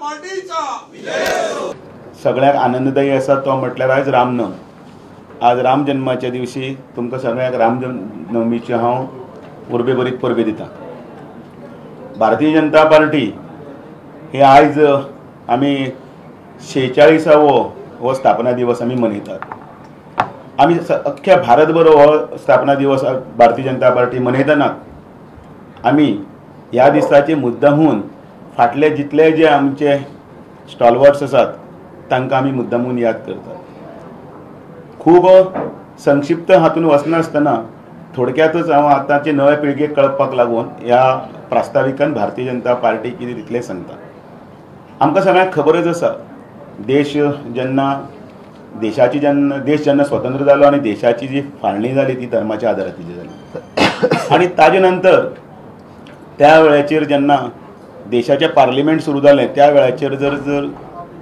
पार्टीचा विजय। सगळ्यांक आनंददायी आसा तो म्हटल्यार आयज रामनम। आज राम जन्माच्या दिवशी तुमकां सगळ्यांक रामनवमीची हांव उर्बेभरीत परबी दिता। भारतीय जनता पार्टी हे आयज आमी 46वो हो स्थापना दिवस आमी मनयतात। आमी अख्ख्या भारतभर हो स्थापना दिवस भारतीय जनता पार्टी मनयतना आमी ह्या दिसाचे मुद्दामून फाटले जितले जे आमचे स्टॉलवर्ड्स आसात तांकां आमी मुद्दामून याद करतात। खूब संक्षिप्त हातून वचनासतना थोडक्यातच हांव आतांचे नवे पिळगेक कळपाक लागून ह्या प्रास्ताविकान भारतीय जनता पार्टी कितें तितलें सांगता। आमकां सगळ्यांक खबरच आसा, देश जेन्ना देशाची जेन्ना देश जेन्ना स्वतंत्र जालो आनी देशाची जी फाळणी जाली ती धर्माच्या आदाराची जाली आनी ताजे नंतर त्या वेळाचेर जेन्ना देशाचें पार्लिमेंट सुरू जालें त्या वेळाचेर जर जर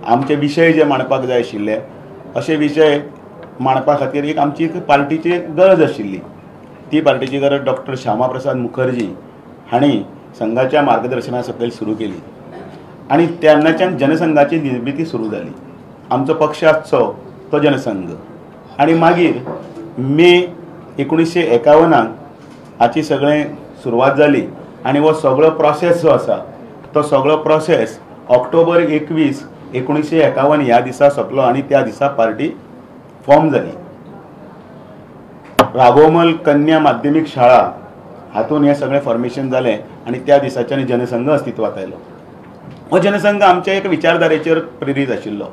आमचे विशय जे मांडपाक जाय आशिल्ले अशे विशय मांडपा खातीर एक आमची एक पार्टीची गरज आशिल्ली। ती पार्टीची गरज डॉक्टर श्यामा प्रसाद मुखर्जी हांणी संघाच्या मार्गदर्शना सकयल सुरू केली आनी तेन्नाच्यान जनसंघाची निर्मिती सुरू जाली। आमचो पक्ष आसचो तो जनसंघ आनी मागीर मे 1951 हाची सगळें सुरवात जाली आनी हो सगळो प्रोसेस जो आसा तो सगळो प्रोसेस ऑक्टोबर 21 1951 ह्या दिसा सोंपलो आनी त्या दिसा पार्टी फॉर्म जाली। राघोमल कन्या माध्यमीक शाळा हातून हें सगळें फॉर्मेशन जालें आनी त्या दिसाच्यान जनसंघ अस्तित्वांत आयलो। हो जनसंघ आमच्या एक विचारधारेचेर प्रेरीत आशिल्लो।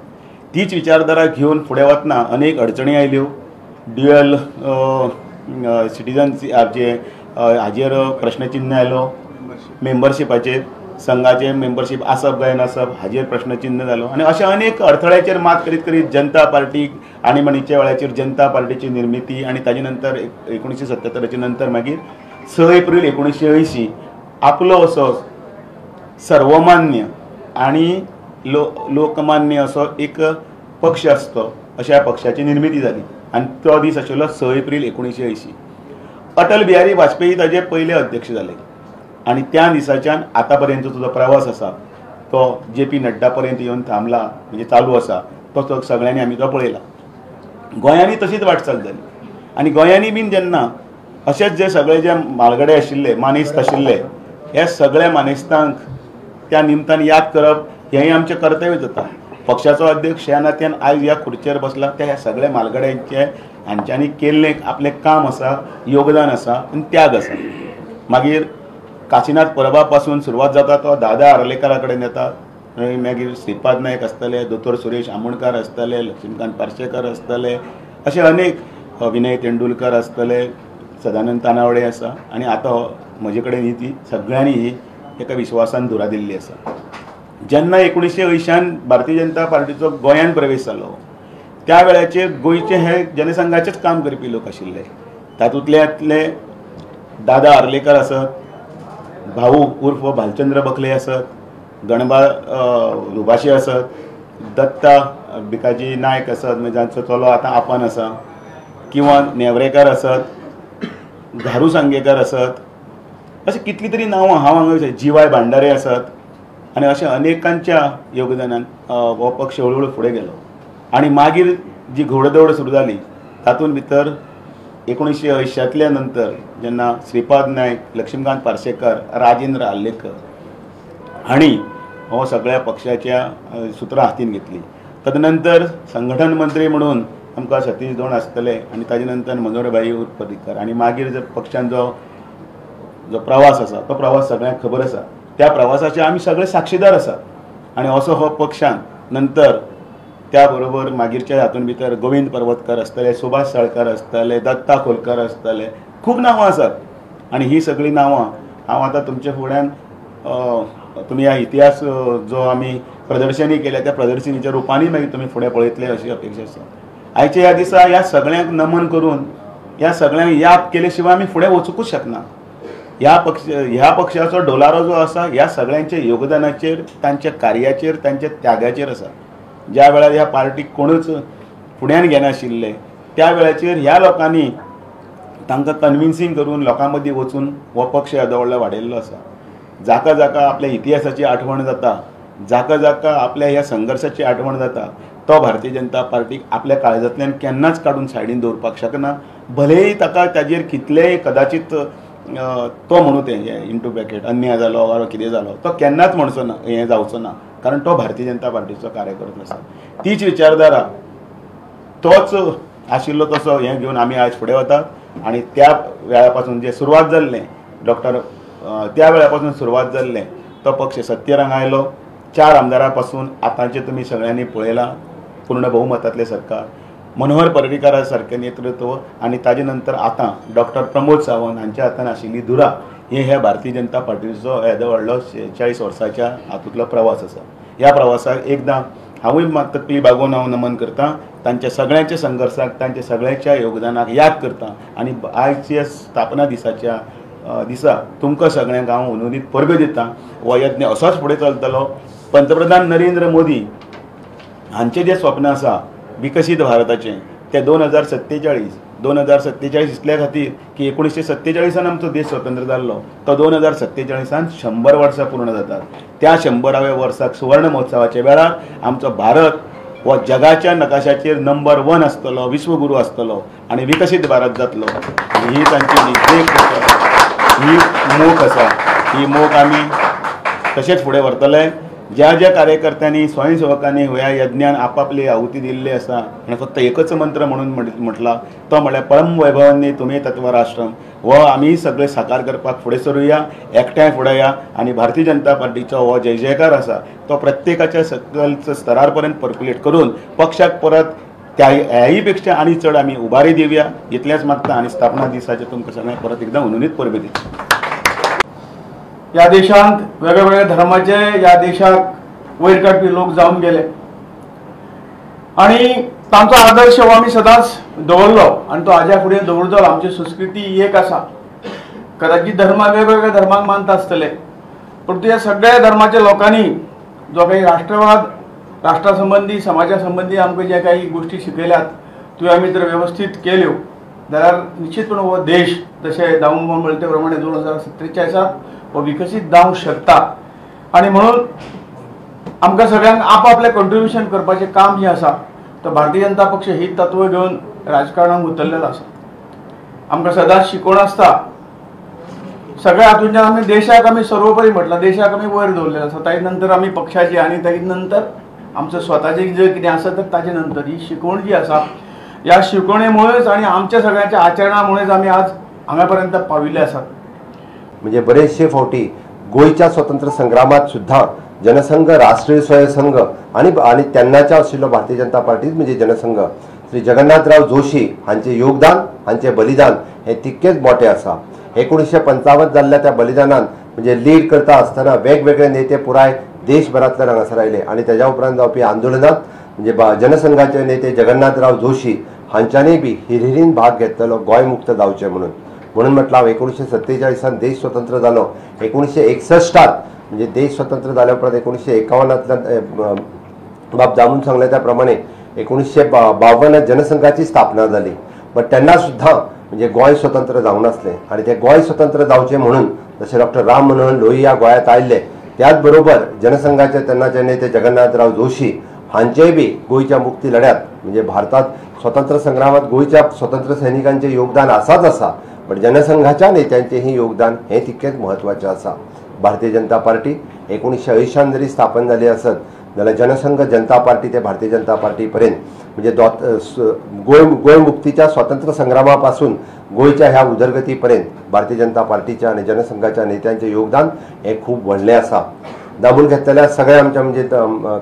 तीच विचारधारा घेवन फुडें वतना अनेक अडचणी आयल्यो। ड्युअल सिटीजन जे हाजेर प्रश्नचिन्ह आयलो, मेंबरशिपाचेर संघाचे मेंबरशीप आसप काय नासप हाजेर प्रश्नचिन्ह जालो आनी अशा अनेक अडथळ्याचेर मात करीत करीत जनता पार्टी आनी म्हणीच्या वेळाचेर जनता पार्टीची निर्मिती आनी ताजे नंतर 1977 नंतर मागीर 6 एप्रील 1980 आपलो असो सर्वमान्य आनी लोकमान्य असो एक पक्ष आसतो अशा पक्षाची निर्मिती जाली आनी तो दीस आशिल्लो 6 एप्रील 1980। अटल बिहारी वाजपेयी ताजे पयले अध्यक्ष जाले आनी त्या दिसाच्यान आतां पर्यंत जो प्रवास आसा तो जे पी नड्डा पर्यंत येवन थांबला, म्हणजे चालू आसा तो सगळ्यांनी आमी तो पळयला। गोंयांनी तशीच वाटचाल जाली आनी गोंयांनी बीन जेन्ना अशेंच जे सगळे जे म्हालगडे आशिल्ले मानेस्त आशिल्ले ह्या सगळ्या मानेस्तांक त्या निमतान याद करप हेंय आमचें कर्तव्य जाता। पक्षाचो अध्यक्ष ह्या नात्यान आयज ह्या खुर्चेर बसला त्या ह्या सगळ्या म्हालगड्यांचे हांच्यांनी केल्लें आपलें काम आसा, योगदान आसा आनी त्याग आसा। मागीर काशीनाथ परबा पासून सुरवात जाता तो दादा आर्लेकरा कडेन येता, मागीर श्रीपाद नायक आसतले, दोतोर सुरेश आमोणकार आसतले, लक्ष्मीकांत पार्सेकर आसतले, अशे अनेक विनय तेंडुलकर आसतले, सदानंद तानावडे आसा आनी आतां म्हजे कडेन ही ती सगळ्यांनी ही एका विश्वासान धुरा दिल्ली आसा। जेन्ना 1980 भारतीय जनता पार्टीचो गोंयांत प्रवेश जालो त्या वेळाचेर गोंयचे हे जनसंघाचेच काम करपी लोक आशिल्ले। तातूंतल्यातले दादा आर्लेकर आसत, भाऊ उर्फ भालचंद्र बखले आसत, गणबा रुबाशी आसत, दत्ता भिकाजी नायक आसत म्हणजे जांचो चलो आतां आपन आसा, किंवा नेवरेकर आसत, घारू सांगेकर आसत, अशें कितलीं तरी नांवां हांव हांगा जीवाय भांडारे आसत आनी अशें अनेकांच्या योगदानान हो पक्ष हळू हळू फुडें गेलो। आनी मागीर जी घोडदौड सुरू जाली तातूंत भितर 1980 नंतर जेन्ना श्रीपाद नायक, लक्ष्मीकांत पार्सेकर, राजेंद्र आर्लेकर हांणी हो सगळ्या पक्षाच्या सुत्रां हातीन घेतली। तदनंतर संघटन मंत्री म्हणून आमकां सतीश दोण आसतले आनी ताजे नंतर मनोहर भाई उर्फ पर्रीकर आनी मागीर जर पक्षान जो जो प्रवास आसा तो प्रवास सगळ्यांक खबर आसा, त्या प्रवासाचे आमी सगळे साक्षीदार आसा आनी असो हो पक्षान नंतर त्या बरोबर मागीरच्या हातून भितर गोविंद पर्वतकर आसतले, सुभाष साळकर आसतले, दत्ता खोलकर आसतले, खूब नांवां आसात आनी ही सगळीं नांवां हांव आतां तुमच्या फुड्यान तुमी ह्या इतिहास जो आमी प्रदर्शनी केल्या त्या प्रदर्शनीच्या रुपांनी मागीर तुमी फुडें पळयतले अशी अपेक्षा आसा। आयच्या ह्या दिसा ह्या सगळ्यांक नमन करून ह्या सगळ्यांक याद केले शिवाय आमी फुडें वचुंकूच शकना। ह्या पक्षाचो डोलारो जो आसा ह्या सगळ्यांच्या योगदानाचेर, तांच्या कार्याचेर, तांच्या त्यागाचेर आसा। ज्या वेळार ह्या पार्टीक कोणूच फुड्यान घेनाशिल्ले त्या वेळाचेर ह्या लोकांनी तांकां कन्विन्सिंग करून लोकां मदीं वचून हो पक्ष येदो व्हडलो वाडयल्लो आसा। जाका जाका आपल्या इतिहासाची आठवण जाता जाका जाका आपल्या ह्या संघर्षाची आठवण जाता तो भारतीय जनता पार्टीक आपल्या काळजांतल्यान केन्नाच काडून सायडीन दवरपाक शकना. भलेय ताका ताजेर कितलेय कदाचित तो म्हणू तें इंटू ब्रॅकेट अन्याय जालो वा कितें जालो तो केन्नाच म्हणचो ना, हें जावचो ना, कारण तो भारतीय जनता पार्टीचो कार्यकर्तो आसा. तीच विचारधारा तोच आशिल्लो तसो हें घेवन आमी आयज फुडें वतात. आनी त्या वेळा पासून जे सुरवात जाल्लें डॉक्टर त्या वेळा पासून सुरवात जाल्लें तो पक्ष सत्तेर आयलो. 4 आमदारां पासून आतांचें तुमी सगळ्यांनी पळयलां पूर्ण बहुमतांतलें सरकार, मनोहर पर्रीकारा सारकें नेतृत्व आनी ताजे नंतर आतां डॉक्टर प्रमोद सावंत हांच्या हातान आशिल्ली धुरा हे ह्या भारतीय जनता पार्टीचो येदो व्हडलो 46 वर्साच्या हातूंतलो प्रवास आसा. ह्या प्रवासाक एकदां हांवूय तकली बागोवन हांव नमन करता, तांच्या सगळ्यांच्या संघर्शाक, तांच्या सगळ्यांच्या योगदानाक याद करता आनी आयच्या स्थापना दिसाच्या दिसा तुमकां सगळ्यांक हांव हुनहुनीत परबे दिता. हो यत्न असोच फुडें चलतलो. पंतप्रधान नरेंद्र मोदी हांचें जें स्वप्न आसा विकसीत भारताचें तें 2047 इतल्या खातीर की 1947 आमचो देश स्वतंत्र जाल्लो तो 2047 100 वर्सां पूर्ण जातात. त्या 100व्या वर्साक सुवर्ण महोत्सवाच्या वेळार आमचो भारत हो जगाच्या नकाशाचेर नंबर 1 आसतलो, विश्वगुरू आसतलो आनी विकसीत भारत जातलो. ही तांची देखरेख, ही मोख आसा. ही मोख आमी तशेंच फुडें व्हरतले. ज्या ज्या कार्यकर्त्यांनी स्वयंसेवकांनी ह्या यज्ञान आपापली आहुती दिल्ली आसा आनी फक्त एकच मंत्र म्हणून म्हटला तो म्हळ्यार परम वैभवांनी तुमी तत्वराष्ट्रम हो आमी सगळे साकार करपाक फुडें सरुया, एकठांय फुडें या आनी भारतीय जनता पार्टीचो हो जय जयकार आसा तो प्रत्येकाच्या सकल स्तरार पर्यंत पर्क्युलेट करून पक्षाक परत त्या ह्याय पेक्षा आनी चड आमी उबारी दिवया इतलेंच मागता आनी स्थापना दिसाचें तुमकां सगळ्यांक परत एकदां हुनहुनीत परबीं दिता. ह्या देशांत वेगळ्या धर्माचे ह्या देशाक वयर काडपी लोक जावन गेले आनी तांचो आदर्श हो आमी सदांच दवरलो आनी तो आज्या फुडें दवरतलो. आमची संस्कृती एक आसा. कदाचित धर्मा वेगवेगळ्या धर्मांक मानता आसतले, परंतु ह्या सगळ्या धर्माच्या लोकांनी जो काही राष्ट्रवाद, राष्ट्रा संबंदी, समाजा संबंदी आमकां ज्या काही गोष्टी शिकयल्यात त्यो आमी जर व्यवस्थीत केल्यो जाल्यार निश्चितपणे हो देश जशें दामू म्हणले ते प्रमाणे 2047 हो विकसीत जावंक शकता. आनी म्हणून आमकां सगळ्यांक आपआपलें कॉन्ट्रिब्युशन करपाचें काम जें आसा तो भारतीय जनता पक्ष ही तत्व घेवन राजकारणाक उतरलेलो आसा. आमकां सदांच शिकोवण आसता सगळ्या हातूंतल्यान आमी देशाक आमी सर्वोपरी म्हटलां, देशाक आमी वयर दवरलेलो आसा, ताजे नंतर आमी पक्षाची आनी ताजे नंतर आमचें स्वताचें जें कितें आसा तर ताजे नंतर ही शिकवण जी आसा ह्या शिकवणेमुळेच आनी आमच्या सगळ्यांच्या आचरणामुळेच आमी आज हांगा पर्यंत पाविल्ले आसात. म्हणजे बरेचशे फावटी गोंयच्या स्वतंत्र संग्रामात सुद्धा जनसंघ, राष्ट्रीय स्वयंसंघ आणि आणि तेन्नाच्या आशिल्लो भारतीय जनता पार्टी म्हणजे जनसंघ श्री जगन्नाथराव जोशी हांचे योगदान, हांचे बलिदान हे तितकेच मोठे आसा. 1955 जाल्ल्या त्या बलिदानान म्हणजे लीड करता आसतना वेगवेगळे नेते पुराय देशभरांतल्यान हांगासर आयले आनी तेज्या उपरांत जावपी आंदोलनात म्हणजे जनसंघाचे नेते जगन्नाथराव जोशी हांच्यांनी बी हिरहिरीन भाग घेतलेलो गोंय मुक्त जावचें म्हणून. म्हणून म्हटलं हांव 1947 देश स्वतंत्र जालो, 1961 म्हणजे देश स्वतंत्र जाल्या उपरांत 1951 बाब दामून सांगले त्या प्रमाणे 1952 जनसंघाची स्थापना जाली. बट तेन्ना सुद्दां म्हणजे गोंय स्वतंत्र जावंक नासलें आनी ते गोंय स्वतंत्र जावचें म्हणून जशें डॉक्टर राम मनोहर लोहिया गोंयांत आयिल्ले त्याच बरोबर जनसंघाचे तेन्नाचे नेते जगन्नाथराव जोशी हांचेय बी गोंयच्या मुक्ती लढ्यात म्हणजे भारतात स्वतंत्र संग्रामात गोंयच्या स्वतंत्र सैनिकांचें योगदान आसाच आसा, पण जनसंघाच्या नेत्यांचेंही योगदान हें तितकेंच म्हत्वाचें आसा. भारतीय जनता पार्टी 1980 जरी स्थापन जाली आसत जाल्यार जनसंघ जनता पार्टी ते भारतीय जनता पार्टी पर्यंत म्हणजे गोंय मुक्तीच्या स्वतंत्र संग्रामा पासून गोंयच्या ह्या उदरगती पर्यंत भारतीय जनता पार्टीच्या आनी जनसंघाच्या नेत्यांचें योगदान हें खूब व्हडलें आसा. दामून घेतलेल्या सगळ्या आमच्या म्हणजे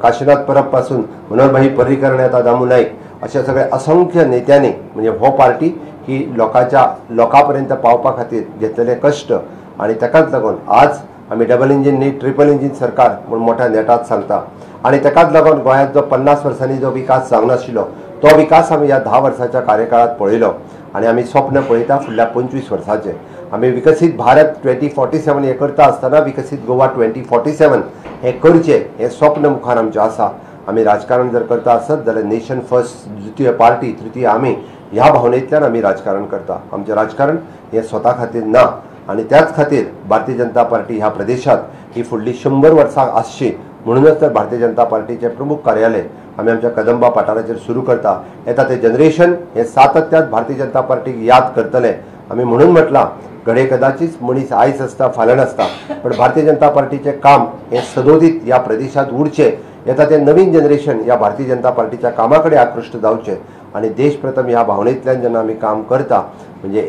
काशीनाथ परब पासून मनोहरभाई पर्रीकर आनी आतां दामू नायक अशा सगळ्या असंख्य नेत्यांनी म्हणजे हो पार्टी ही लोकांच्या लोकां पर्यंत पावपा खातीर घेतलेले कश्ट आनी ताकाच लागून आज आमी डबल इंजीन न्ही ट्रिपल इंजीन सरकार म्हूण मोठ्या नेटात सांगता. आनी ताकाच लागून गोंयांत जो 50 वर्सांनी जो विकास जावंक नाशिल्लो तो विकास आमी ह्या 10 वर्साच्या कार्यकाळात पळयलो आनी आमी स्वप्न पळयता फुडल्या 25 वर्साचें. आमी विकसीत भारत 2047 हें करता आसतना विकसीत गोवा 2047 हें करचें हें स्वप्न मुखार आमचें आसा. आमी राजकारण जर करता आसत जाल्यार नेशन फर्स्ट, द्वितीय पार्टी, तृतीय आमी ह्या भावनेंतल्यान आमी राजकारण करता. आमचें राजकारण हें स्वता खातीर ना आनी त्याच खातीर भारतीय जनता पार्टी ह्या प्रदेशांत ही फुडली 100 वर्सां आसची म्हणूनच तर भारतीय जनता पार्टीचें प्रमुख कार्यालय आमी आमच्या कदंबा पठाराचेर सुरू करता। येता तें जनरेशन हें सातत्यात भारतीय जनता पार्टीक याद करतलें। आमी म्हणून म्हटलां घडये कदाचित मनीस आयज आसता फाल्यां नासता, पण भारतीय जनता पार्टीचें काम हें सदोदीत ह्या प्रदेशांत उरचें, येता तें नवीन जनरेशन ह्या भारतीय जनता पार्टीच्या कामा कडेन आकृश्ट जावचें आनी देश प्रथम ह्या भावनेंतल्यान जेन्ना आमी काम करता, म्हणजे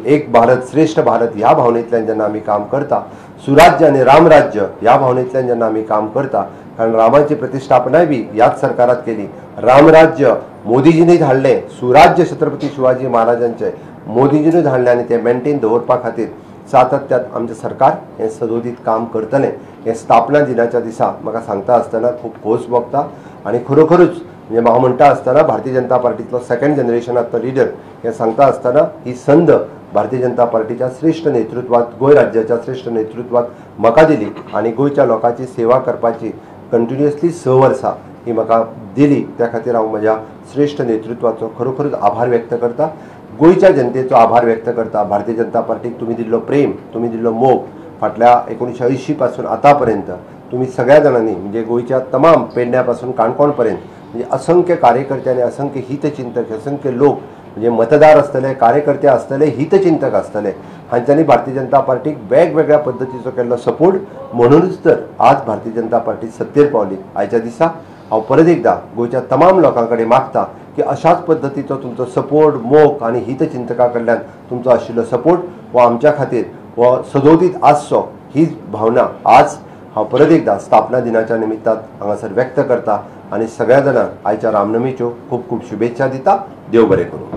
एक भारत श्रेष्ठ भारत ह्या भावनेंतल्यान जेन्ना आमी काम करता, सुराज्य आनी रामराज्य ह्या भावनेंतल्यान जेन्ना आमी काम करता, कारण रामाची प्रतिष्ठापनाय बी ह्याच सरकारात केली, रामराज्य मोदीजींनीच हाडलें, सुराज्य छत्रपती शिवाजी महाराजांचें मोदीजीनूच हाडलें आनी तें मेंटेन दवरपा खातीर सातत्यात आमचें सरकार हें सदोदीत काम करतलें। हें स्थापना दिनाच्या दिसा म्हाका सांगता आसतना खूब खोस भोगता आनी खरोखरूच म्हणजे म्हाका म्हणटा आसतना भारतीय जनता पार्टीतलो सेकंड जनरेशनांतलो लिडर हें सांगता आसतना ही संद भारतीय जनता पार्टीच्या श्रेष्ठ नेतृत्वात, गोंय राज्याच्या श्रेष्ठ नेतृत्वात म्हाका दिली आनी गोंयच्या लोकांची सेवा करपाची कंटिन्युअसली 6 वर्सां ही म्हाका दिली, त्या खातीर हांव म्हज्या श्रेष्ठ नेतृत्वाचो खरोखरूच आभार व्यक्त करता, गोंयच्या जनतेचो आभार व्यक्त करता। भारतीय जनता पार्टीक तुमी दिल्लो प्रेम, तुमी दिल्लो मोग फाटल्या 1980 पासून आतांपर्यंत तुमी सगळ्या जाणांनी म्हणजे गोंयच्या तमाम पेडण्या पासून काणकोण पर्यंत म्हणजे असंख्य कार्यकर्ते आनी असंख्य हितचिंतक, असंख्य लोक म्हणजे मतदार आसतले, कार्यकर्ते आसतले, हितचिंतक आसतले, हांच्यांनी भारतीय जनता पार्टीक वेगवेगळ्या पद्दतीचो केल्लो सपोर्ट, म्हणूनच तर आज भारतीय जनता पार्टी सत्तेर पावली। आयच्या दिसा हांव परत एकदां गोंयच्या तमाम लोकां कडेन मागता की अशाच पद्दतीचो तुमचो सपोर्ट, मोग आनी हितचिंतकां कडल्यान तुमचो आशिल्लो सपोर्ट हो आमच्या खातीर हो सदोदीत आसचो, ही भावना आज हांव परत एकदां स्थापना दिनाच्या निमित्तान हांगासर व्यक्त करता आनी सगळ्या जाणांक आयच्या रामनमीच्यो खूब खूब शुभेच्छा दिता। देव बरें करूं।